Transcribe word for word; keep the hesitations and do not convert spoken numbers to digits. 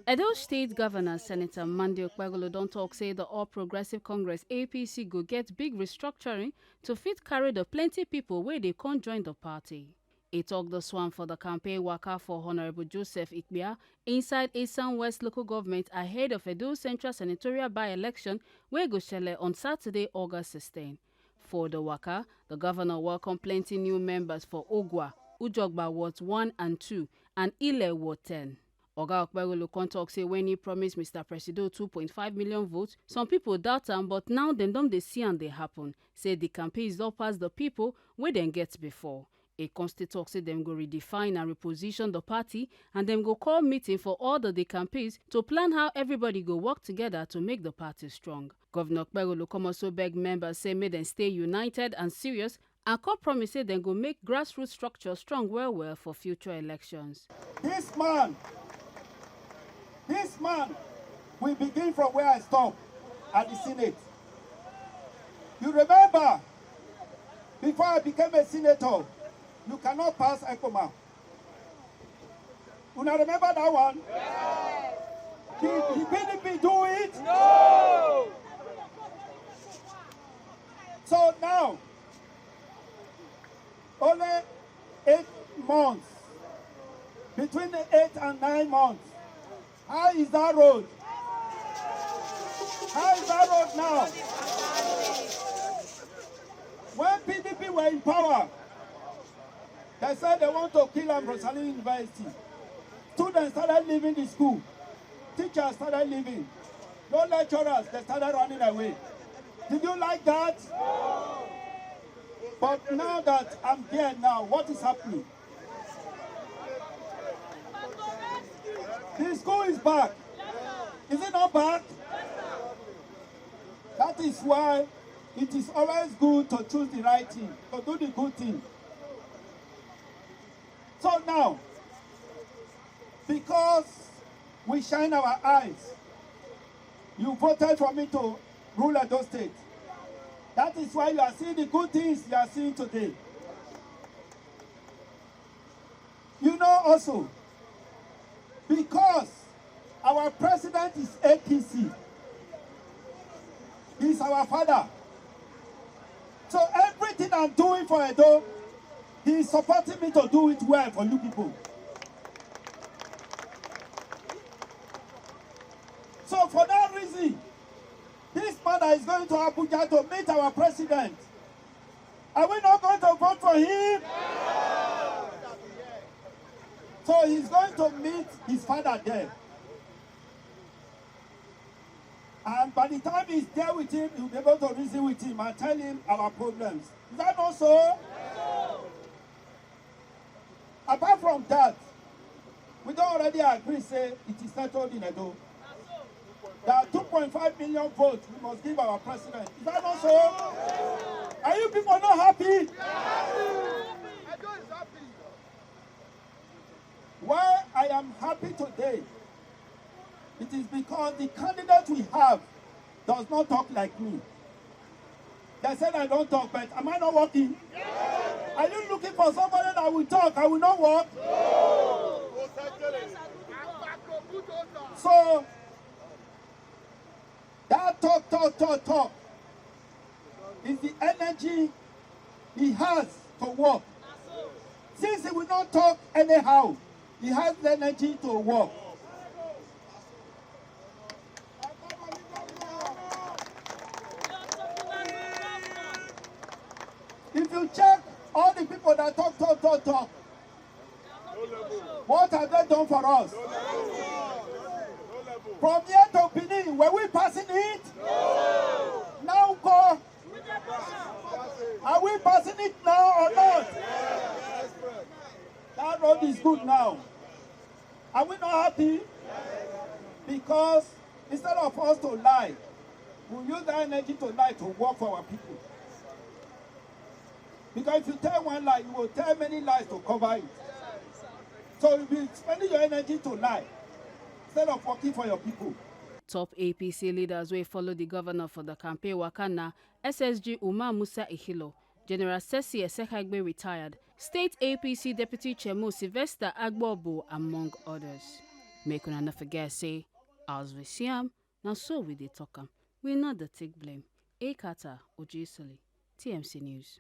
Edo State Governor Senator Monday Okpebholo don talk say the All Progressive Congress, A P C, go get big restructuring to fit carry the plenty people wey dey come join the party. He talk this one for the campaign waka for Honorable Joseph Ikpia inside Esan West local government ahead of Edo Central Senatorial by-election wey go shele on Saturday, August sixteen. For the waka, the governor welcome plenty new members for Ogwa, Ujogba Wards one and two, and Ile Ward ten. Oga Okpebholo come talk say when he promise Mister Presido two point five million votes, some people doubt am, but now dem don dey see am dey happen. Say the campaigns don pass the people wey dem get before. He come still talk say dem go redefine and reposition the party, and dem go call meeting for all the, the campaigns to plan how everybody go work together to make the party strong. Governor Okpebholo come also beg members say make dem stay united and serious, and come promise say dem go make grassroots structure strong well well for future elections. This man, this man will begin from where I stop at the Senate. You remember, before I became a senator, you cannot pass Ekpoma. Una remember that one? Did the P D P do it? No! So now, only eight months, between the eight and nine months, how is that road? How is that road now? When P D P were in power, they said they want to kill Ambrose Alli University. Students started leaving the school. Teachers started leaving. No lecturers, they started running away. Did you like that? But now that I'm here now, what is happening? The school is back. Is it not back? That is why it is always good to choose the right thing, to do the good thing. So now, because we shine our eyes, you voted for me to rule Edo State. That is why you are seeing the good things you are seeing today. You know also, because our president is A P C, he is our father. So everything I'm doing for Edo, he is supporting me to do it well for you people. So for that reason, this man that is going to Abuja to meet our president, are we not going to vote for him? So he's going to meet his father there. And by the time he's there with him, you'll be able to reason with him and tell him our problems. Is that not so? Apart from that, we don already agree say it is settled in Edo. There are two point five million votes we must give our president. Is that not so? Are you people not happy? Why I am happy today, it is because the candidate we have does not talk like me. They said I don't talk, but am I not working? Are you looking for somebody that will talk? I will not work. So that talk, talk, talk, talk is the energy he has to work. Since he will not talk anyhow, he has the energy to work. If you check all the people that talk, talk, talk, talk, what have they done for us? From here to Benin, were we passing it? Now go. Are we passing it now or not? That road is good now. Are we not happy? Because instead of us to lie, we use that energy to lie to work for our people. Because if you tell one lie, you will tell many lies to cover it. So you'll be spending your energy to lie instead of working for your people. Top A P C leaders wey follow the governor for the campaign waka na S S G Umar Musa Ikhilo, General Sesi Esekhaigbe, retired, State A P C Deputy Chairman Sylvester Agbobo, among others. Make una no forget say, as we see am, na so we dey talk am. We no dey take blame. Ekata Ojisoli, T M C News.